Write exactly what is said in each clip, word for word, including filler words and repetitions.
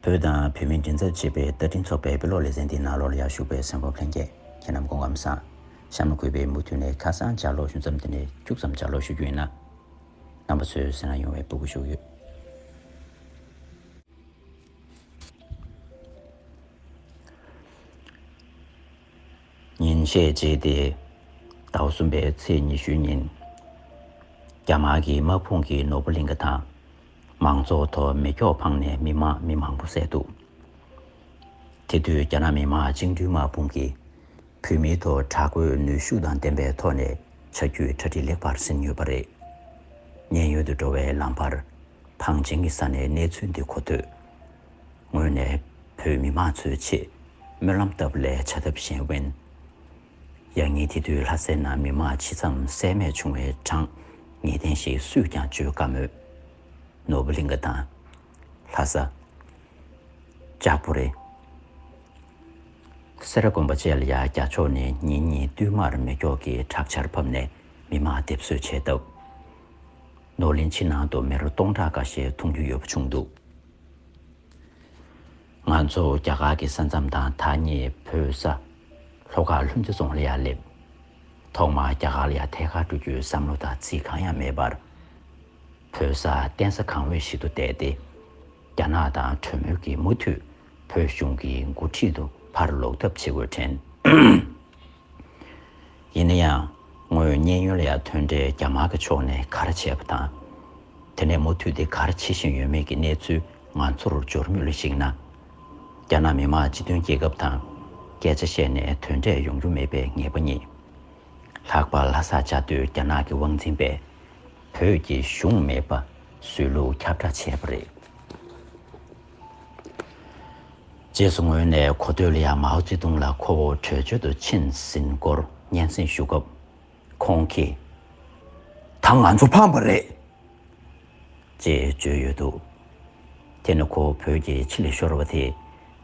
བོད་དང་བོད་མིའི་མགྲིན་ཚབ་ཅེས་པའི་བརྡ་འཕྲིན་ཚོགས་པའི་དཔེ་ཀློག་ལེ་ཚན་འདིའི་ནང་ལོགས་ལ་ཡར་ཞུགས་པའི་གསན་པ་ལྷན་རྒྱས་ཁྱེད་རྣམས་སྐུ་ཁམས་བཟང་། གཤམ་ལ་གུས་པས་མུ་མཐུད་ནས་ཁ་སང་ལྗགས་ཀློག་ཞུ་མཚམས་དེ་ནས་ཁྱུག་ཙམ་ལྗགས་ཀློག་ཞུ་རྒྱུ་ཡིན་ན། རྣམ་པ་ཚོའི་གསན་ལ་ཡོང་བའི་སྤྲོ་སྐུལ་ཞུ་གི་ཡོད། ཉིན་ཤས་རྗེས་ཏེ། ཟླ་བ་གསུམ་པའི་ཚེས་ཉི་ཤུའི་ཉིན། རྒྱ་དམར་གྱི་དམག་དཔུང་གིས་ནོར་བུ་གླིང་ག་དང་། མང་ཚོགས་ཐོག་མེ་སྒྱོགས་འཕངས་ནས་མི་མང་མི་མང་པོ་བསད་འདུག་དེ་དུས་རྒྱ་ནག་མི་དམངས་བཅིངས་འགྲོལ་དམག་དཔུང་གིས། བོད་མིའི་ཐོག་དྲག་པོའི་ནུས་ཤུགས་དང་ལྡན་པའི་ཐོག་ནས་ཆ་རྒྱུས་གྲ་སྒྲིག་ལེགས་པར་ཟིན་ཡོད་པ་རེད། མཉན་ཡོད་དུ་འགྲོ་བའི་ལམ་བར། བང་ཆེན་གྱི་ས་ནས་གནས་ཚུལ་འདི་གོ་ཐོས། ངོས་ནས་བོད་མི་མང་ཚོའི་ཆེད་སྨོན་ལམ་བཏབ་ལས་བྱ་ཐབས་གཞན་དབེན། ཡང་སྙིང་དེ་དུས་ལྷ་སའི་ནང་མི་མང་ཇི་ཙམ་བསད་རྨས་བྱུང་བའི་གྲངས་ངེས་གཏན་ཞིག་སུས་ཀྱང་བརྗོད་དཀའ་མོད། ནོར་བུ་གླིང་ག་དང་། ལྷ་ས། ལྕགས་པོ་རི། སེ་ར་དགོན་པ་བཅས་ལ་ཡང་རྒྱ་ཕྱོགས་ནས་ཉིན་གཉིས་བསྟུད་མར་མེ་སྒྱོགས་ཀྱི་དྲག་ཆར་ཕབ་ནས་མི་མང་སྡེབ་གསོད་བྱས་སྟབས། ནོར་གླིང་ཕྱི་ནང་དུ་མི་རོ་སྟོང་ཕྲག་ཁ་ཤས་མཐོང་རྒྱུ་ཡོད་པ་བྱུང་འདུག་ང་ཚོ་རྒྱ་གར་གྱི་ས་མཚམས་དང་ཐག་ཉེ་བོད་ས་ལྷོ་ཁ་ལྷུན་རྩེ་རྫོང་ལ་ཡར་སླེབས། ཐོག་མར་རྒྱ་གར་ལ་ཡར་ཐད་ཀར་འགྲོ་རྒྱུའི་བསམ་བློ་དང་རྩིས་གང་ཡང་མེད་པར། བོད་ས་བརྟེན་ས་གང་འོས་ཤིག་ཏུ་བསྡད་དེ། རྒྱ་ནག་དང་གྲོས་མོལ་གྱིས་མུ་མཐུད་བོད་གཞུང་གི་འགོ་ཁྲིད་དུ་ཕར་ལོག་ཐབས་བྱེད་དགོས་དྲན། ཡིན་ན་ཡང་། དངོས་གནས་ཡུལ་ལ་ཡང་ཐོན་འཕྲལ་རྒྱ་དམར་གྱི་ཕྱོགས་ནས་ག་རེ་བྱས་པ་དང་། དེ་ནས་མུ་མཐུད་དེ་ག་རེ་བྱེད་བཞིན་ཡོད་མེད་ཀྱི་གནས་ཚུལ་ང་ཚོར་འབྱོར་མུས་ལ་གཞིགས་ན། རྒྱ་ནག་མི་དམངས་སྤྱི་མཐུན་རྒྱལ་ཁབ་དང་སྐད་ཆ་བཤད་ནས་དོན་འབྲས་ཡོང་རྒྱུ་མེད་པའི་ངེས་པ་རྙེད། ལྷག་པར་ལྷ་སར་བཅའ་སྡོད་རྒྱ་ནག་གི་དབང་འཛིན་པས་བོད་ཀྱི་གཞུང་མེད་པ་བཟོས་ལུགས་ཁྱབ་བསྒྲགས་བྱས་པ་རེད། རྗེས་སུ་ངོས་ནས་གོ་ཐོས་ལ་ཡང་མའོ་ཙེ་ཏུང་ལ་ཁོ་བོ་བྲོས་བྱོལ་དུ་ཕྱིན་ཟིན་སྐོར་སྙན་སེང་ཞུ་སྐབས། ཁོང་གིས། ད་ང་ཚོ་ཕམ་པ་རེད། ཅེས་བརྗོད་ཡོད་འདུག་དེ་ནི་ཁོ་བོད་ཀྱི་ཕྱི་ལ་ཤོར་བ་དེ།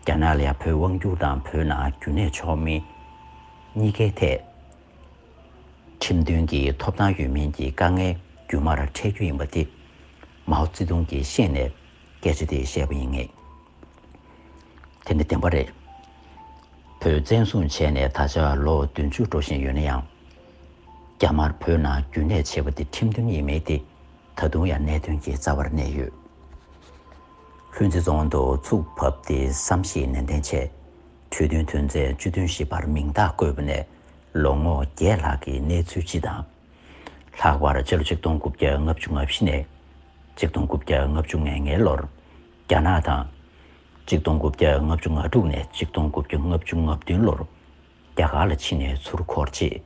རྒྱ་ནག་ལ་ཡང་བོད་དབང་སྒྱུར་དང་བོད་ནང་རྒྱུན་གནས་ཆོག་མིན་གཉིས་ཀའི་ཐད། ཁྲིམས་མཐུན་གྱི་ཐོབ་ཐང་ཡོད་མིན་གྱི་དཀའ་ངལ་རྒྱུན་མར་འཕྲད་རྒྱུ་ཡིན་པ་དེ། མའོ་ཙེ་ཏུང་གིས་ཤེས་ནས་སྐད་ཆ་དེ་བཤད་པ་ཡིན་ངེས། དེ་ནི་བདེན་པ་རེད། བོད་བཙན་བཟུང་བྱས་ནས་ད་ཆ་ལོ་བདུན་ཅུ་འགྲོ་བཞིན་ཡོད་ན་ཡང་། རྒྱ་དམར་བོད་ནང་རྒྱུན་གནས་བྱས་པ་དེ་ཁྲིམས་མཐུན་ཡིན་མིན་དེ་ད་དུང་ཡང་གནད་དོན་གྱི་རྩ་བར་གནས་ཡོད། ལྷུན་རྩེ་རྫོང་དུ་ཚུགས་བབས་ཏེ་བསམ་ཤེས་ནན་ཏན་བྱས། གྲོས་མཐུན་དོན་ཚན་བཅུ་བདུན་ཞེས་པར་མིང་རྟགས་བཀོད་པ་ནས་ལོ་ངོ་བརྒྱད་ལྷག་གི་གནས་ཚུལ་སྤྱི་དང་། ལྷག་པར་ཕྱི་ལོ་ཆིག་སྟོང་དགུ་བརྒྱ་ལྔ་བཅུ་ང་བཞི་ནས་ཆིག་སྟོང་དགུ་བརྒྱ་ལྔ་བཅུ་ང་ལྔའི་ལོར་རྒྱ་ནག་དང་། ཆིག་སྟོང་དགུ་བརྒྱ་ལྔ་བཅུ་ང་དྲུག་ནས་ཆིག་སྟོང་དགུ་བརྒྱ་ལྔ་བཅུ་ང་བདུན་ལོར་རྒྱ་གར་ལ་ཕྱིན་ནས་ཚུར་འཁོར་རྗེས།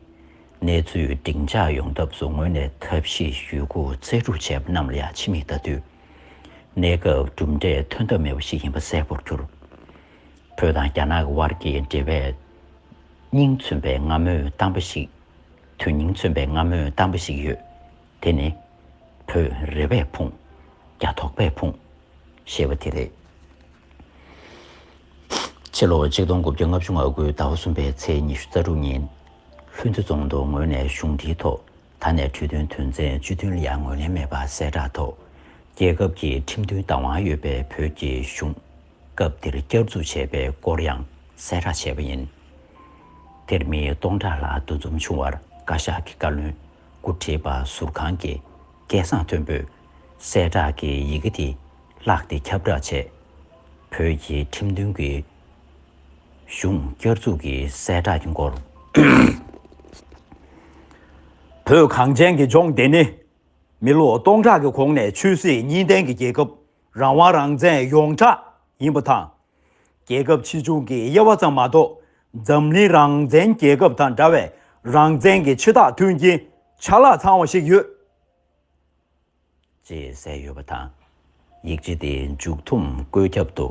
གནས་ཚུལ་འབྲིང་ཆགས་ཡོང་ཐབས་སུ་ངོས་ནས་ཐབས་ཤེས་ཞུས་དགོས་རྩལ་སྤྲུགས་བྱས་པ་རྣམས་ལ་ཡང་ཕྱི་མིག་ལྟ་དུས། གནས་སྐབས་གྲུབ་འབྲས་ཐོན་ཐབས་མེད་པ་ཞིག་ཡིན་པ་གསལ་པོར་གྱུར། བོད་དང་རྒྱ་ནག་གི་དབར་གྱི་འབྲེལ་བའི་སྙིང་མཚོན་པའི་རྔ་མོང་དམ་པ་ཞིག་དོན་སྙིང་མཚོན་པའི་རྔ་མོང་དམ་པ་ཞིག་ཡོད། དེ་ནི། བོད་རེ་བས་ཕུང་། རྒྱ་དོགས་པས་ཕུང་། ཞེས་པ་དེ་རེད། ཕྱི་ལོ་ཆིག་སྟོང་དགུ་བརྒྱ་ལྔ་བཅུ་ང་དགུ་ཟླ་བ་གསུམ་པའི་ཚེས་ཉི་ཤུ་རྩ་དྲུག་ཉིན། ལྷུན་རྩེ་རྫོང་དུ་ངོས་ནས་གཞུང་འབྲེལ་ཐོག་ད་ནས་གྲོས་མཐུན་དོན་ཚན་བཅུ་བདུན་ལ་ཡང་ངོས་ལེན་མེད་པར་གསལ་བསྒྲགས་ཐོག་རྒྱལ་ཁབ་ཀྱི་ཁྲིམས་མཐུན་བདག་དབང་ཡོད་པའི་བོད་ཀྱི་གཞུང་སྐབས་དེར་བསྐྱར་འཛུགས་བྱས་པའི་སྐོར་ཡང་གསལ་བསྒྲགས་བྱས་པ་ཡིན། དེར་མི་སྟོང་ཕྲག་ལྷག་འདུ་འཛོམས་བྱུང་བར་བཀའ་ཤག་གི་བཀའ་བློན་འགོ་ཁྲིད་པ་ཟུར་ཁང་གིས་སྐལ་བཟང་མཐོན་པོས་གསལ་བསྒྲགས་ཀྱི་ཡི་གེ་དེ་བཀླགས་ཏེ་ཁྱབ་བསྒྲགས་བྱས། བོད་ཀྱི་ཁྲིམས་མཐུན་གྱི་གཞུང་བསྐྱར་འཛུགས་ཀྱི་གསལ་བསྒྲགས་ཀྱི་སྐོར། བོད་གངས་ཅན་གྱི་ལྗོངས་འདི་ནི་མི་ལོ་སྟོང་ཕྲག་གི་གོང་ནས་ཆོས་སྲིད་གཉིས་ལྡན་གྱི་རྒྱལ་ཁབ་རང་དབང་རང་བཙན་ཡོངས་གྲགས་ཡིན་པ་དང་། རྒྱལ་ཁབ་ཆེ་ཆུང་གི་དབྱེ་བ་ཙམ་མ་གཏོགས་འཛམ་གླིང་རང་བཙན་རྒྱལ་ཁབ་དང་འདྲ་བའི་རང་བཙན་གྱི་ཆེ་ཐག་མཐུན་རྐྱེན་ཆ་ལག་ཚང་བ་ཞིག་ཡོད། ཅེས་གསལ་ཡོད་པ་དང་། ཡིག་ཆ་དེའི་མཇུག་ཐུམ་བཀོད་ཁྱབ་ཏུ།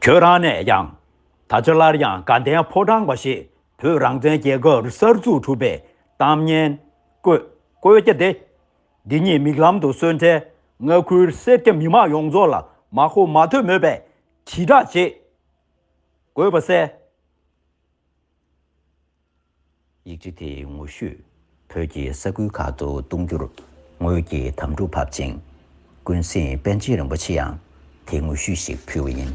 ཁྱོད་རང་ནས་ཀྱང་ད་ཆ་སླར་ཡང་དགའ་ལྡན་ཕོ་བྲང་པ་ཞེས་བོད་རང་བཙན་རྒྱལ་ཁབ་གསར་འཛུགས་གྲུབ་པའི་གཏམ་སྙན་བཀོད་བཀོད་རྒྱ་དེ། འདི་ཉིད་མིག་ལམ་དུ་སོན་འཕྲལ་མངའ་ཁུལ་སེར་སྐྱ་མི་མང་ཡོངས་རྫོགས་ལ་མ་གོ་མ་ཐོས་མོད་པའི་དྲིལ་བསྒྲགས་བྱེད་དགོས་པ་གསལ། ཡིག་ཆ་དེའི་ངོ་བཤུས་བོད་ཀྱི་ས་ཁུལ་ཁག་ཏུ་གཏོང་རྒྱུར་ངོས་ཀྱིས་དམ་ཕྲུག་བབ་ཅིང་། ཀུན་གཟིགས་པཎ་ཆེན་རིན་པོ་ཆེ་ཡང་ དེ་དངོས་ཤུལ་ཞིག་ཕུལ་བ་ཡིན།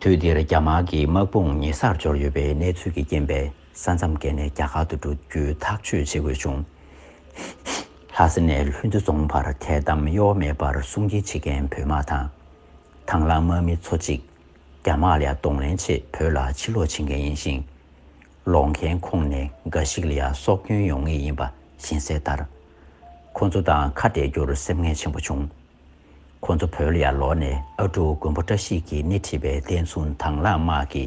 དུས་འདིར་རྒྱ་དམར་གྱི་དམག་དཔུང་ཉེ་སར་འབྱོར་ཡོད་པའི་གནས་ཚུལ་གྱི་རྐྱེན་པས། ས་མཚམས་བརྒལ་ནས་རྒྱ་གར་དུ་འགྲོ་རྒྱུའི་ཐག་གཅོད་བྱེད་དགོས་བྱུང་། ལྷ་ས་ནས་ལྷུན་རྩེ་རྫོང་བར་འཐད་དམ་གཡོ་བ་མེད་པར་སྲུང་སྐྱེལ་བྱེད་མཁན་བོད་དམག་དང་། དང་བླངས་དམག་མི་ཚོ་གཅིག་རྒྱ་དམག་ལ་གདོང་ལེན་ཆེད་བོད་ལ་ཕྱིར་ལོག་བྱེད་མཁན་ཡིན་ཞིང་། ལོག་མཁན་ཁོངས་ནས་འགའ་ཞིག་ལ་ཡང་སྲོག་སྐྱོན་ཡོང་ངེས་ཡིན་པ་ཤེས་གསལ་ལྟར། ཁོ་ཚོ་དང་ཁ་བྲལ་རྒྱུར་སེམས་ངལ་ཆེན་པོ་བྱུང་། ཁོ་ཚོ་བོད་ལ་ཡང་ལོག་ནས་ཨ་འབྲུག་མགོན་པོ་བཀྲ་ཤིས་ཀྱིས་སྣེ་ཁྲིད་པའི་བསྟན་སྲུང་དང་བླངས་དམག་གི་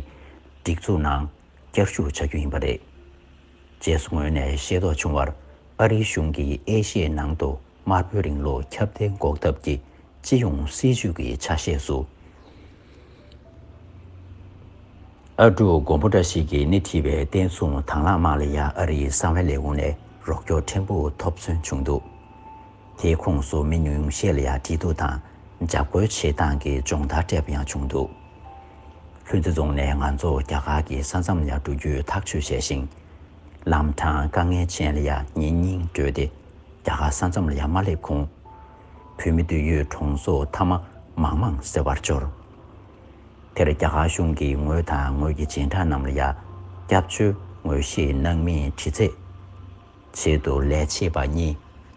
སྒྲིག་འཛུགས་ནང་བསྐྱར་ཞུགས་བྱ་རྒྱུ་ཡིན་པ་རེད། རྗེས་སུ་ངོས་ནས་ཤེས་རྟོགས་བྱུང་བར། ཨ་རིའི་གཞུང་གིས་ཨེ་ཤི་ཡའི་ནང་དུ་དམར་པོའི་རིང་ལུགས་ཁྱབ་གདལ་འགོག་ཐབས་ཀྱི་སྤྱི་ཡོངས་སྲིད་ཇུས་ཀྱི་ཆ་ཤས་སུ། ཨ་འབྲུག་མགོན་པོ་བཀྲ་ཤིས་ཀྱིས་སྣེ་ཁྲིད་པའི་བསྟན་སྲུང་དང་བླངས་དམག་ལ་ཡང་ཨ་རིའི་གསང་བའི་ལས་ཁུངས་ནས་རོགས་སྐྱོར་ཕྲན་བུ་ཐོབ་ཚོད་བྱུང་འདུག། དེའི་ཁོངས་སུ་མི་ཉུང་ཤས་ལ་ཡང་འབྲེལ་གཏུག་དང་འཇབ་རྒོལ་བྱེད་སྟངས་ཀྱི་སྦྱོང་བརྡར་སྤྲད་པ་ཡང་བྱུང་འདུག། ལྷུན་རྩེ་རྫོང་ནས་ང་ཚོ་རྒྱ་གར་གྱི་ས་མཚམས་ལ་འགྲོ་རྒྱུའི་ཐག་གཅོད་བྱས་ཤིང་། ལམ་འཕྲང་དཀའ་ངལ་ཅན་ལ་ཡང་ཉིན་གཉིས་བགྲོད་དེ། རྒྱ་གར་ས་མཚམས་ལ་ཡང་མ་སླེབས་གོང་། བོད་མི་སྡོད་ཡུལ་གྲོང་ཚོ་མཐའ་མ་མང་མང་ཟེར་བར་འབྱོར། དེར་རྒྱ་གར་གཞུང་གིས་ངོས་དང་ངོས་ཀྱི་སྦྱིན་བདག་རྣམས་ལ་ཡང་སྐྱབས་བཅོལ་ངོས་བཞེས་གནང་མིན་དྲི་རྩད་ཆེད་དུ་ལས་བྱེད་པ་གཉིས་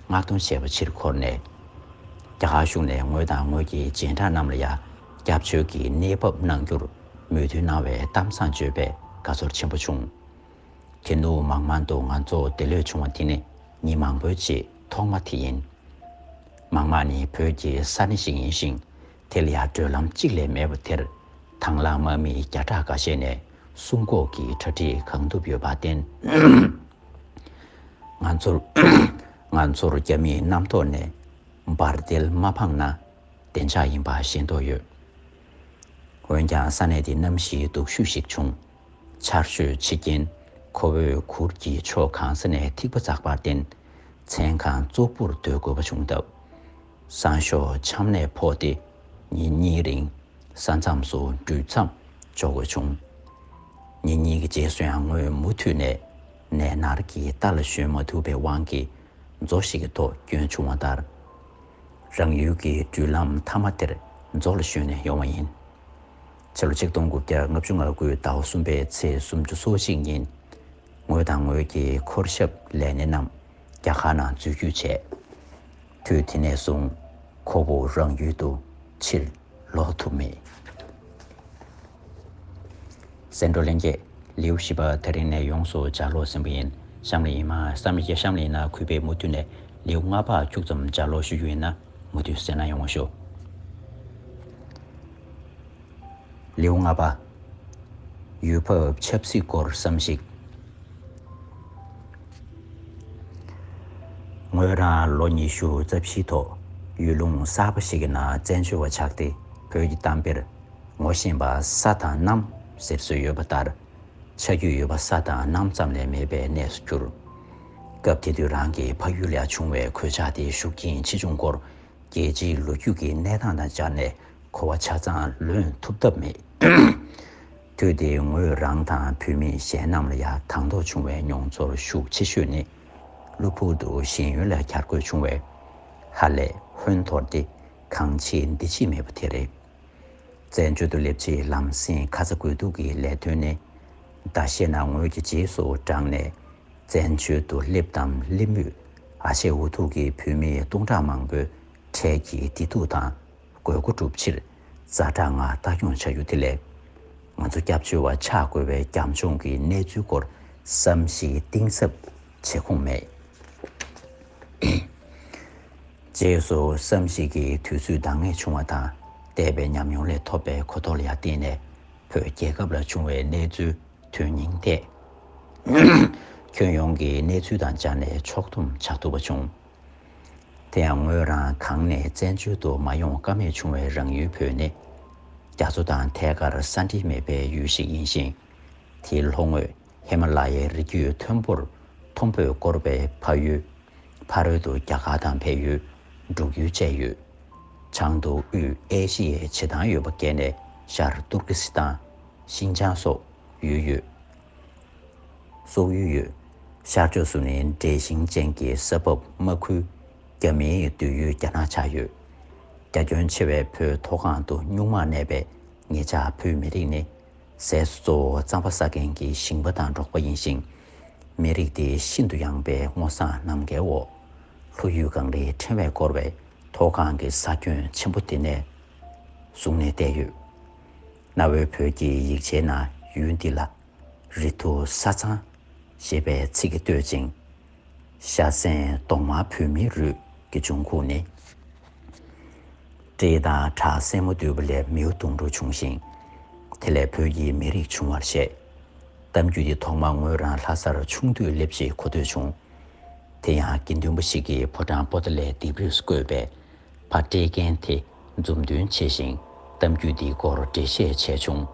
མངགས་གཏོང་བྱས་པ་ཕྱིར་འཁོར་ནས། རྒྱ་གར་གཞུང་ནས་ངོས་དང་ངོས་ཀྱི་སྦྱིན་བདག་རྣམས་ལ་ཡང་སྐྱབས་བཅོལ་གྱི་གནས་བབ་གནང་རྒྱུར་མོས་མཐུན་གནང་བའི་གཏམ་བཟང་བརྗོད་པས་དགའ་ཚོར་ཆེན་པོ་བྱུང་། དེ་ནུབ་མང་མང་དུ་ང་ཚོ་འདི་ལོས་བྱུང་བ་དེ་ནི་ཉིན་མང་པོའི་རྗེས་ཐོག་མ་དེ་ཡིན། མང་མང་ནི་བོད་ཀྱི་ས་གནས་ཤིག་ཡིན་ཞིང་། དེ་ལ་ཡང་བགྲོད་ལམ་གཅིག་ལས་མེད་པ་དེར་དང་བླངས་དམག་མི་བརྒྱ་ཕྲག་འགའ་ཤས་ནས་སྲུང་འགོག་གི་གྲ་སྒྲིག་གང་ཐུབ་ཡོད་པར་བརྟེན། ང་ཚོར་ང་ཚོར་རྒྱ་མིས་གནམ་ཐོག་ནས་འབར་མདེལ་མ་འཕངས་ན་བདེ་འཇགས་ཡིན་པ་ཤེས་རྟོགས་ཡོད། འོན་ཀྱང་ས་གནས་དེ་གནམ་གཤིས་སྡུག་ཤོས་ཤིག་བྱུང་། ཆར་ཞོད་ཆེ་རྐྱེན་ཁོ་བོས་གུར་གྱི་ཕྱོགས་གང་ས་ནས་ཐིགས་པ་འཛག་པར་བརྟེན། མཚན་གང་བཙོག་པུར་སྡོད་དགོས་པ་བྱུང་སྟབས། སང་ཞོགས་ཆམ་ནད་ཕོག་སྟེ་ཉིན་གཉིས་རིང་ས་མཚམས་སུ་འགྲུལ་མཚམས་འཇོག་དགོས་བྱུང་། ཉིན་གཉིས་ཀྱི་རྗེས་སུ་ཡང་ངོས་མུ་མཐུད་ནས་ནད་མནར་གྱི་རྟ་ལ་ཞོན་མ་ཐུབ་པའི་དབང་གིས། མཛོ་ཞིག་གི་ཐོག་བསྐྱོན་བྱུང་བ་ལྟར། རང་ཡུལ་གྱི་འགྲུལ་ལམ་མཐའ་མ་དེར་མཛོ་ལ་ཞོན་ནས་ཡོང་བ་ཡིན། ཕྱི་ལོ་ཆིག་སྟོང་དགུ་བརྒྱ་ལྔ་བཅུ་ང་དགུ་ཟླ་བ་གསུམ་པའི་ཚེས་སུམ་ཅུ་སོ་གཅིག་ཉིན། ངོས་དང་ངོས་ཀྱི་འཁོར་ཞབས་ལས་སྣེ་རྣམས་རྒྱ་གར་ནང་འཛུལ་སྐྱོད་བྱས། དུས་དེ་ནས་བཟུང་ཁོ་བོ་རང་ཡུལ་དུ་ཕྱིར་ལོག་ཐུབ་མེད། གསན་གྲོགས་ལྷན་རྒྱས། ལེའུ་བཞི་པ་དེ་རིང་ནས་ཡོངས་སུ་ལྗགས་ཀློག་ཟིན་པ་ཡིན། གཤམ་ལ་ཡིན་མ་གཤམ་ལ་གཤམ་ལ་ཡིན་ན་གུས་པས་མུ་མཐུད་ནས་ལེའུ་ལྔ་པ་ཁྱུག་ཙམ་ལྗགས་ཀློག་ཞུ་རྒྱུ་ཡིན་ན་མུ་མཐུད་གསན་གནང་ཡོང་བ་ཞུ། ལེའུ་ལྔ་པ། ཡུལ་བབ་ཆབ་སྲིད་སྐོར་བསམ་གཞིག་ངོས་རང་ལོ་ཉི་ཤུ་རྩ་བཞིའི་ཐོག་ཡུལ་ལུང་གསར་པ་ཞིག་གི་ནང་བཙན་བྱོལ་བ་ཆགས་ཏེ། བོད་ཀྱི་གཏམ་དཔེར་ངོ་ཤེས་པ་ས་དང་གནམ་ཟེར་སྲོལ་ཡོད་པ་ལྟར། ཆ་རྒྱུས་ཡོད་པ་ས་དང་གནམ་ཙམ་ལས་མེད་པའི་གནས་སུ་གྱུར། སྐབས་དེ་དུས་རང་གི་ཕ་ཡུལ་ལ་བྱུང་བའི་གོད་ཆག་དེ་ཤུགས་རྐྱེན་ཆེ་ཆུང་སྐོར་རྒྱལ་སྤྱིའི་ལོ་རྒྱུས་ཀྱི་གནས་སྟངས་དང་སྦྱར་ནས་གོ་བ་ཆ་ཚང་ལོན་ཐུབ་ཐབས་མེད། དུས་དེའི་ངོས་རང་དང་བོད་མི་གཞན་རྣམས་ལ་ཡང་དང་ཐོག་བྱུང་བའི་མྱོང་ཚོར་ཤུགས་ཆེ་ཤོས་ནི། གློ་བུར་དུ་གཞན་ཡུལ་ལ་གྱར་དགོས་བྱུང་བས། ཧ་ལས་ཧོན་འཐོར་ཏེ་གང་བྱེད་འདི་བྱེད་མེད་པ་དེ་རེད། བཙན་བྱོལ་དུ་སླེབས་རྗེས་ལམ་སེང་ཁ་ཚ་དགོས་གཏུགས་ཀྱི་ལས་དོན་ནི། ཟླ་ཤས་ནང་ངོས་ཀྱི་རྗེས་སུ་འབྲངས་ནས། བཙན་བྱོལ་དུ་སླེབས་དམ་སླེབས་མུས་ཨ་ཆད་འུ་ཐུག་གི་བོད་མི་སྟོང་ཕྲག་མང་པོའི་འཕྲལ་གྱི་བདེ་སྡུག་དང་དགོས་མཁོ་སྒྲུབ་ཕྱིར་ཛ་དྲག་ངང་ལྟ་སྐྱོང་བྱ་རྒྱུ་དེ་ལས། ང་ཚོ་སྐྱབས་བཅོལ་བ་ཆགས་དགོས་པའི་རྒྱབ་ལྗོངས་ཀྱི་གནས་ཚུལ་སྐོར་བསམ་གཞིག་གཏིང་ཟབ་བྱེད་ཁོམ་མེད། རྗེས་སུ་བསམ་གཞིག་གི་དུས་ཚོད་འདང་ངེས་བྱུང་བ་དང་། འདས་པའི་ཉམས་མྱོང་ལས་ཐོབ་པའི་གོ་རྟོགས་ལ་ཡང་བརྟེན་ནས། བོད་རྒྱལ་ཁབ་ལ་བྱུང་བའི་གནས་ཚུལ་དོན་སྙིང་ཐད། ཁྱོན་ཡོངས་ཀྱི་གནས་ཚུལ་དང་སྦྱར་ནས་ཕྱོགས་བསྡོམས་བྱ་ཐུབ་པ་བྱུང་། དེ་ཡང་ངོས་རང་གང་ནས་བཙན་བྱོལ་དུ་མ་ཡོང་ཀ་མེད་བྱུང་བའི་རང་ཡུལ་བོད་ནི། རྒྱ་མཚོ་དང་ཐད་ཀར་ས་འབྲེལ་མེད་པའི་ཡུལ་ཞིག་ཡིན་ཞིང་། དེའི་ལྷོ་ངོས་ཧི་མ་ལ་ཡའི་རི་རྒྱུད་མཐོན་པོར་མཐོན་པོས་བསྐོར་བའི་ཕ་ཡུལ། ཕ་རོལ་དུ་རྒྱ་གར་དང་བལ་ཡུལ། འབྲུག་ཡུལ་བཅས་ཡོད། བྱང་དུ་དབུས་ཨེ་ཤི་ཡའི་བྱེ་ཐང་ཡོད་པ་བརྒལ་ནས་ཤར་ཏུར་ཀི་སི་ཐན། ཤིན་ཅང་སོགས་ཡུལ་ཡོད། སོག་ཡུལ་ཡོད། ཤར་ཕྱོགས་སུ་ནི་འབྲས་ཞིང་ཅན་གྱི་ས་བབ་རྨ་ཁུལ། རྒྱ་མིའི་སྡོད་ཡུལ་རྒྱ་ནག་ཆགས་ཡོད། རྒྱ་ཁྱོན་ཆེ་བའི་བོད་མཐོ་སྒང་དུ་སྨྱུག་མར་གནས་པའི་ངེད་ཅག་བོད་མི་རིགས་ནི། ཟས་སུ་གཙོ་བོ་རྩམ་པ་ཟ་མཁན་གྱི་ཞིང་པ་དང་འབྲོག་པ་ཡིན་ཞིང་། མི་རིགས་འདི་ཤིན་ཏུ་ཡངས་པའི་སྔོ་བསངས་ནམ་མཁའི་འོག་ལྷོ་ཡུལ་གངས་རིའི་ཕྲེང་བས་བསྐོར་བའི་མཐོ་སྒང་གི་ས་ཁྱོན་ཆེན་པོ་འདི་ནས་བཟུང་ནས་བསྡད་ཡོད། གནའ་བོའི་བོད་ཀྱི་ཡིག་ཆའི་ནང་ཡུལ་འདི་ལ་རི་ཐུ་ས་གཙང་ཞེས་པའི་ཚིག་གིས་བསྟོད་ཅིང་། ཤ་གསེང་གདོང་དམར་བོད་མིའི་རུས་ཀྱི་འབྱུང་ཁུངས་ནི། སྤྲེལ་དང་བྲག་སྲིན་མོ་འདུས་པ་ལས་མིའུ་གདུང་དྲུག་བྱུང་ཞིང་། དེ་ལས་བོད་ཀྱི་མི་རིགས་བྱུང་བར་བཤད། གཏམ་རྒྱུད་འདི་ཐོག་མར་ངོས་རང་ལྷ་སར་ཆུང་དུས་སླེབས་ཞེས་གོ་ཐོས་བྱུང་། དེ་ཡང་དགེ་འདུན་པ་ཞིག་གིས་ཕོ་བྲང་པོ་ཏཱ་ལའི་ལྡེབས་རིས་སུ་བརྐོས་པའི་ཕ་སྤྲེལ་རྒན་དེ་མཛུབ་སྟོན་བྱས་ཤིང་གཏམ་རྒྱུད་འདིའི་སྐོར་འགྲེལ་བཤད་བྱས་བྱུང་།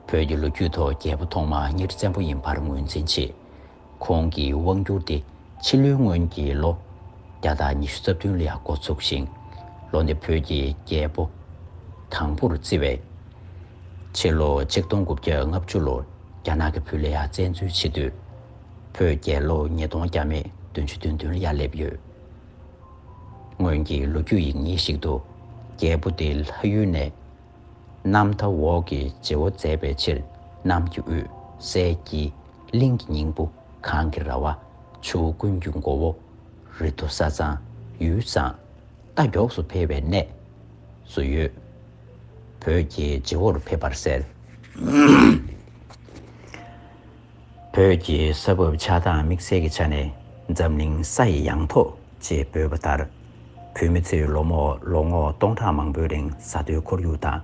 བོད་ཀྱི་ལོ་རྒྱུས་ཐོག་རྒྱལ་པོ་ཐོག་མ་གཉེར་བཙན་པོ་ཡིན་པར་ངོས་འཛིན་བྱེད། ཁོང་གི་དབང་བསྒྱུར་དེ་ཕྱི་ལོའི་སྔོན་གྱི་ལོ་བརྒྱ་དང་ཉི་ཤུ་རྩ་བདུན་ལ་ཡང་འགོ་ཚུགས་ཤིང་། ལོ་འདི་བོད་ཀྱི་རྒྱལ་པོ་དང་པོར་བརྩི་བས། ཕྱི་ལོ་ཆིག་སྟོང་དགུ་བརྒྱ་ལྔ་བཅུ་ལོར་རྒྱ་ནག་གིས་བོད་ལ་ཡང་བཙན་འཛུལ་བྱེད་དུས། བོད་རྒྱལ་ལོ་ཉིས་སྟོང་བརྒྱ་མེད་བདུན་ཅུ་དོན་བདུན་ལ་ཡང་སླེབས་ཡོད། སྔོན་གྱི་ལོ་རྒྱུས་ཡིག་རྙིང་ཞིག་ཏུ། རྒྱལ་པོ་དེ་ལྷ་ཡུལ་ནས་གནམ་མཐའ་འོག་གི་བརྗེ་བོ་མཛད་པའི་ཕྱིར། གནམ་གྱི་དབུས་སའི་དཀྱིལ། གླིང་གི་སྙིང་པོ། གངས་ཀྱི་ར་བ། ཆུ་བོ་ཀུན་གྱི་མགོ་བོ། རི་མཐོ་ས་གཙང་། ཡུལ་བཟང་། རྟ་མགྱོགས་སུ་འཕེལ་བའི་གནས་སུ་ཡོད། བོད་ཀྱི་བརྗེ་བོར་ཕེབས་པར་གསལ། བོད་ཀྱི་ས་བབ་ཆགས་སྟངས་དམིགས་བསལ་གྱི་ཆ་ནས་འཛམ་གླིང་ས་ཡི་ཡང་ཐོག་ཅེས་འབོད་པ་ལྟར། བོད་མི་ཚོས་ལོ་ངོ་ལོ་ངོ་སྟོང་ཕྲག་མང་པོའི་རིང་ས་མཐོའི་ཁོར་ཡུག་དང་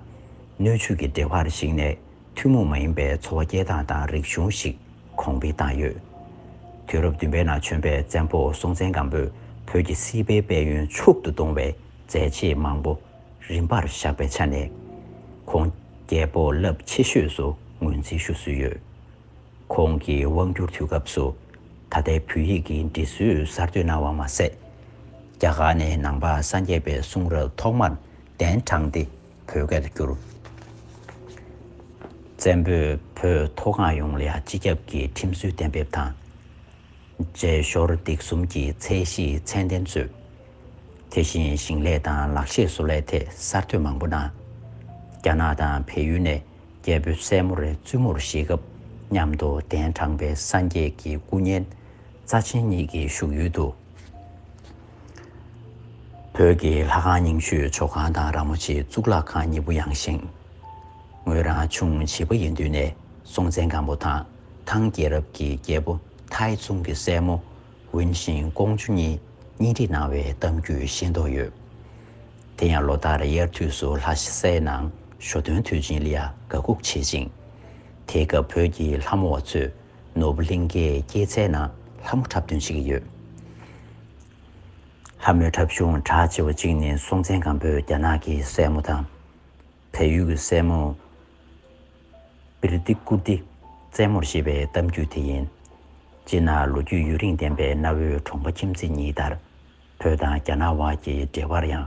སྣོད་བཅུད་ཀྱི་འབྲེལ་བར་གཞིགས་ནས། ཐུན་མོང་མ་ཡིན་པའི་འཚོ་བ་སྐྱེལ་སྟངས་དང་རིག་གཞུང་ཞིག་གོང་འཕེལ་བཏང་ཡོད། དུས་རབས་བདུན་པའི་ནང་བྱོན་པའི་བཙན་པོ་སྲོང་བཙན་སྒམ་པོས་བོད་ཀྱི་སྲིད་པའི་དཔལ་ཡོན་ཕྱུག་ཏུ་གཏོང་བའི་མཛད་རྗེས་མང་པོ་རིམ་པར་བཞག་པའི་ཆ་ནས། ཁོང་རྒྱལ་པོ་རླབས་ཆེ་ཤོས་སུ་ངོས་འཛིན་ཞུ་སྲོལ་ཡོད། ཁོང་གི་དབང་སྒྱུར་དུས་སྐབས་སུ་ད་ལྟའི་བོད་ཡིག་གི་འབྲི་སྲོལ་གསར་གཏོད་གནང་བ་མ་ཟད། རྒྱ་གར་ནས་ནང་པ་སངས་རྒྱས་པའི་གསུང་རབ་ཐོག་མར་གདན་དྲངས་ཏེ་བོད་སྐད་དུ་བསྒྱུར། བཙན་པོས་བོད་མཐོ་སྒང་ཡོངས་ལ་སྤྱི་ཁྱབ་ཀྱི་ཁྲིམས་སྲོལ་གཏན་འབེབས་དང་། རྗེས་ཤོར་སྡིག་གསུམ་གྱི་ཚད་གཞིའི་ཚད་ལྡན་བཟོས། དེ་བཞིན་ཞིང་ལས་དང་ལག་ཤེས་བཟོ་ལས་ཐད་གསར་གཏོད་མང་པོ་གནང་། རྒྱ་ནག་དང་བལ་ཡུལ་ནས་རྒྱལ་པོའི་སྲས་མོར་བཙུན་མོར་བཞེས་སྐབས་མཉམ་དུ་གདན་དྲངས་པའི་སངས་རྒྱས་ཀྱི་སྐུ་བརྙན་རྩ་ཆེན་གཉིས་ཀྱི་བཞུགས་ཡུལ་དུ། བོད་ཀྱི་ལྷ་ཁང་རྙིང་ཤོས་ཇོ་ཁང་དང་ར་མོ་ཆེའི་གཙུག་ལག་ཁང་གཉིས་པོ་ཡངས་ཤིང་། ངོས་རང་ཆུང་བྱིས་པ་ཡིན་དུས་ནས་སྲོང་བཙན་སྒམ་པོ་དང་ཐང་རྒྱལ་རབས་ཀྱི་རྒྱལ་པོ་ཐའི་ཙུང་གི་སྲས་མོ་ཝུན་ཤིང་ཀོང་ཇོ་གཉིས་གཉེན་སྒྲིག་གནང་བའི་གཏམ་རྒྱུད་ཤེས་རྟོགས་ཡོད། དེ་ཡང་ལོ་ལྟར་དབྱར་དུས་སུ་ལྷ་སའི་ནང་ཞོ་སྟོན་དུས་ཆེན་ལ་ཡང་དགའ་སྒུག་བྱེད་ཅིང་། དེའི་སྐབས་བོད་ཀྱི་ལྷ་མོ་བ་ཚོས་ནོར་བུ་གླིང་གའི་སྐྱེད་ཚལ་ནང་ལྷ་མོ་འཁྲབ་སྟོན་བྱེད་ཀྱི་ཡོད། ལྷ་མོའི་འཁྲབ་གཞུང་གྲགས་ཆེ་བ་གཅིག་ནི་སྲོང་བཙན་སྒམ་པོས་རྒྱ་ནག་གི་སྲས་མོ་དང་། བལ་ཡུལ་གྱི་སྲས་མོ་པིར་ཏི་ཀུར་ཏི་རྩེད་མོར་བཞེས་པའི་གཏམ་རྒྱུད་དེ་ཡིན། སྤྱིར་ན་ལོ་རྒྱུས་ཡུན་རིང་ལྡན་པའི་གནའ་བོའི་གྲོང་པ་ཁྱིམ་མཚེས་གཉིས་ལྟར། བོད་དང་རྒྱ་ནག་དབར་གྱི་འབྲེལ་བར་ཡང་།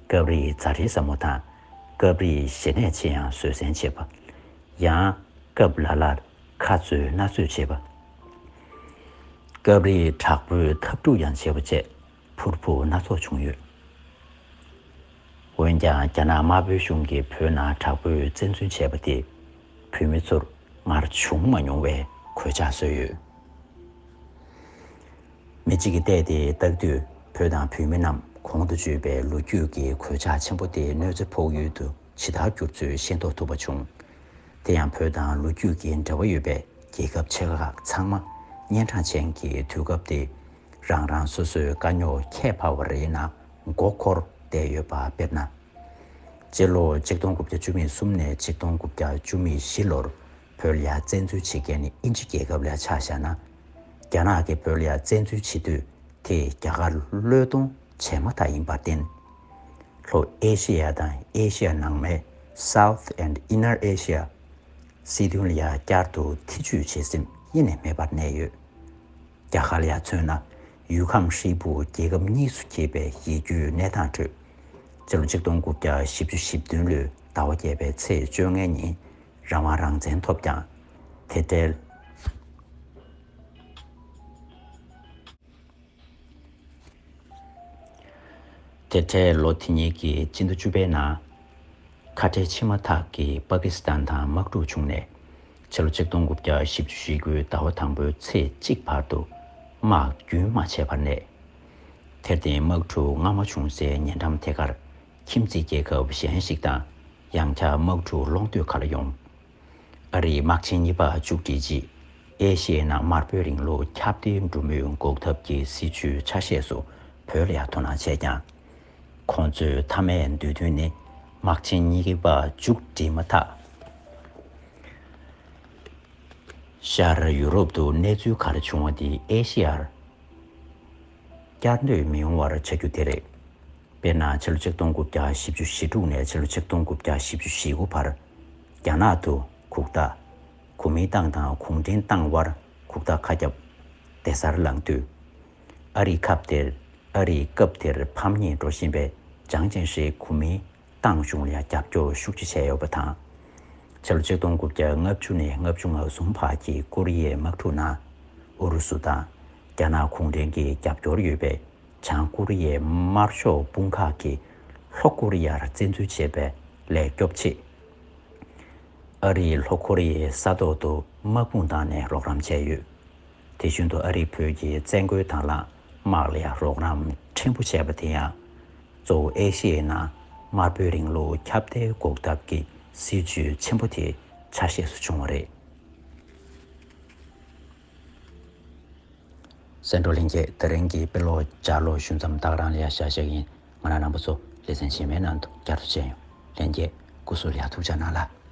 སྐབས་རེ་རྫ་རིའི་ཟབ་མོ་དང་། སྐབས་རེ་ཞེ་ནས་ཆེ་ཡང་བཟོད་བསྲན་བྱེད་པ། ཡང་སྐབས་ལ་ལར་ཁ་རྩོད་སྣ་རྩོད་བྱེད་པ། སྐབས་རེ་དྲག་པོའི་འཐབ་འཁྲུག་ཡང་བྱེད་པ་བཅས་ཕུར་བུ་སྣ་ཚོགས་བྱུང་ཡོད། འོན་ཀྱང་རྒྱ་ནག་དམར་པོའི་གཞུང་གིས་བོད་ནང་དྲག་པོས་བཙན་འཛུལ་བྱས་པ་དེས་བོད་མི་ཚོར་སྔར་བྱུང་མ་མྱོང་བའི་གོད་ཆག་བཟོས་ཡོད། མི་གཅིག་གིས་བལྟས་ཏེ་ལྟ་དུས་བོད་དང་བོད་མི་རྣམས་གོང་དུ་བརྗོད་པའི་ལོ་རྒྱུས་ཀྱི་གོད་ཆག་ཆེན་པོ་དེ་གནོད་འཚེ་ཕོག་ཡུལ་དུ་ཇི་ལྟར་གྱུར་ཚུལ་ཤེས་རྟོགས་ཐུབ་པ་བྱུང་། དེ་ཡང་བོད་དང་ལོ་རྒྱུས་ཀྱི་འབྲེལ་བ་ཡོད་པའི་རྒྱལ་ཁབ་ཆེ་ཁག་ཚང་མ་གཉན་འཕྲང་ཅན་གྱི་དུས་སྐབས་དེ་རང་རང་སོ་སོའི་དཀའ་རྙོག་ཁྱད་པར་བ་རེའི་ནང་མགོ་འཁོར་བསྡད་ཡོད་པ། དཔེར་ན། སྤྱི་ལོ་ཆིག་སྟོང་དགུ་བརྒྱ་བཅུ་མེད་གསུམ་ནས་ཆིག་སྟོང་དགུ་བརྒྱ་བཅུ་མེད་བཞི་ལོར་བོད་ལ་ཡ་བཙན་འཛུལ་བྱེད་མཁན་ནི་དབྱིན་ཇི་རྒྱལ་ཁབ་ལ་ཆ་བཞག་ན། རྒྱ་ནག་གིས་བོད་ལ་ཡ་བཙན་འཛུལ་བྱེད་དུས་དེས་རྒྱ་གར་བློས་གཏོང་བྱས་མ་ཐག་ཡིན་པར་བརྟེན། ལྷོ་ཨེ་ཤེ་ཡ་དང་ཨེ་ཤེ་ཡ་ནང་མའི་South and Inner Asia སྲིད་དོན་ལ་ཡ་བསྐྱར་དུ་ཐེ་ཇུས་བྱེད་སེམས་ཡེ་ནས་མེད་པར་གནས་ཡོད། རྒྱ་གར་ལ་ཡ་མཚོན་ན། ཡུལ་ཁམས་ཧྲིལ་པོ་རྒྱལ་ཁབ་གཉིས་སུ་གྱེས་པའི་ཡིད་སྐྱོའི་གནས་སྟངས་ཁྲོད། སྤྱི་ལོ་ཆིག་སྟོང་དགུ་བརྒྱ་བཞི་བཅུ་ཞེ་བདུན་ལོའི་ཟླ་བ་བརྒྱད་པའི་ཚེས་བཅོ་ལྔ་ཉིན་རང་དབང་རང་བཙན་ཐོབ་ཀྱང་། དེ་འབྲེལ་ དེ་འཕྲལ་ལོ་དེ་ཉིད་ཀྱི་སྤྱི་ཟླ་བཅུ་པའི་ནང་། ཁ་བྲལ་ཕྱིན་མ་ཐག་གི་པ་ཀི་སི་ཐན་དང་དམག་འཁྲུག་བྱུང་ནས། ཕྱི་ལོ་ཆིག་སྟོང་དགུ་བརྒྱ་བཞི་བཅུ་ཞེ་དགུའི་ཟླ་བ་དང་པོའི་ཚེས་གཅིག་བར་དུ་དམག་རྒྱུན་མ་ཆད་པར་གནས། དེར་བརྟེན་དམག་འཁྲུག་སྔ་མ་བྱུང་སའི་ཉེ་འགྲམ་དེ་གར་ཁྱིམ་མཚེས་རྒྱལ་ཁབ་གཞན་ཞིག་དང་ཡང་བསྐྱར་དམག་འཁྲུག་སློང་འདོད་ག་ལ་ཡོང་། ཨ་རིའི་དམག་ཆེན་གཉིས་པ་མཇུག་སྒྲིལ་རྗེས། ཨེ་ཤི་ཡའི་ནང་དམར་པོའི་རིང་ལུགས་ཁྱབ་གདལ་འགྲོ་མུས་འགོག་ཐབས་ཀྱི་སྲིད་བྱུས་ཆ་ཤས་སུ་བོད་ལ་ཡང་དོ་སྣང་བྱས་ཀྱང་། ཁོང་ཚོའི་མཐའ་མའི་འདོད་འདུན་ནི། དམག་ཆེན་གཉིས་པ་མཇུག་སྒྲིལ་མ་ཐག་ཤར་ཡུ་རོབ་ཏུ་གནས་ཚུལ་ག་རེ་བྱུང་བ་དེ་ཨེ་ཤི་ཡར་བསྐྱར་ཟློས་མི་ཡོང་བར་བྱ་རྒྱུ་དེ་རེད། དཔེར་ན། ཕྱི་ལོ་ཆིག་སྟོང་དགུ་བརྒྱ་བཞི་བཅུ་ཞེ་དྲུག་ནས་ཕྱི་ལོ་ཆིག་སྟོང་དགུ་བརྒྱ་བཞི་བཅུ་ཞེ་དགུ་བར། རྒྱ་ནག་ཏུ་གུག་རྟ། གོ་མིན་ཏང་དང་གུང་ཁྲན་ཏང་དབར་གུག་རྟ་ཁ་རྒྱབ་སྡེ་གཟར་ལངས་དུས། ཨ་རིའི་ཁབ་དེར། ཨ་རིའི་སྐབས་དེར་ཕམ་ཉེས་འགྲོ་བཞིན་པའི་ཅང་ཅེ་ཧྲི་གོ་མིན་ཏང་གཞུང་ལ་ཡང་རྒྱབ་སྐྱོར་ཤུགས་ཆེ་བྱས་ཡོད་པ་དང་། ཕྱི་ལོ་ཆིག་སྟོང་དགུ་བརྒྱ་ལྔ་བཅུ་ནས་ལྔ་བཅུ་ང་གསུམ་བར་གྱི་ཀོ་རི་ཡའི་དམག་འཁྲུག་ནང་ཨུ་རུ་སུ་དང་རྒྱ་ནག་གུང་ཁྲན་གྱི་རྒྱབ་སྐྱོར་ཡོད་པའི་བྱང་ཀོ་རི་ཡའི་དམར་ཤོག་དཔུང་ཁག་གིས་ལྷོ་ཀོ་རི་ཡར་བཙན་འཛུལ་བྱས་པའི་ལས་སྐྱོབ་ཆེད། ཨ་རིས་ལྷོ་ཀོ་རི་ཡའི་ས་ཐོག་ཏུ་དམག་དཔུང་བཏང་ནས་རོགས་རམ་བྱས་ཡོད། དེ་བཞིན་དུ་ཨ་རིས་བོད་ཀྱི་བཙན་རྒོལ་དང་བླངས་དམག་ལ་ཡང་རོགས་རམ་ཕྲན་བུ་བྱས་པ་དེ་ཡང་། གཙོ་བོ་ཨེ་ཤི་ཡའི་ནང་དམར་པོའི་རིང་ལུགས་ཁྱབ་གདལ་འགོག་ཐབས་ཀྱི་སྲིད་བྱུས་ཆེན་པོ་དེའི་ཆ་ཤས་སུ་བྱུང་བ་རེད། གསན་གྲོགས་ལྷན་རྒྱས། དེ་རིང་གི་དཔེ་ཀློག་ལྗགས་ཀློག་ཞུ་མཚམས་ད་ག་རང་ལ་ཡ་བཞག་བཞག་ཡིན། ང་རང་རྣམ་པ་ཚོ་ལེ་ཚན་རྗེས་མའི་ནང་དུ་བསྐྱར་དུ་མཇལ་ཡོང་། ལྷན་རྒྱས་སྐུ་གཟུགས་ལ་ཡ་ཐུགས་ཅག་གནང་ལ།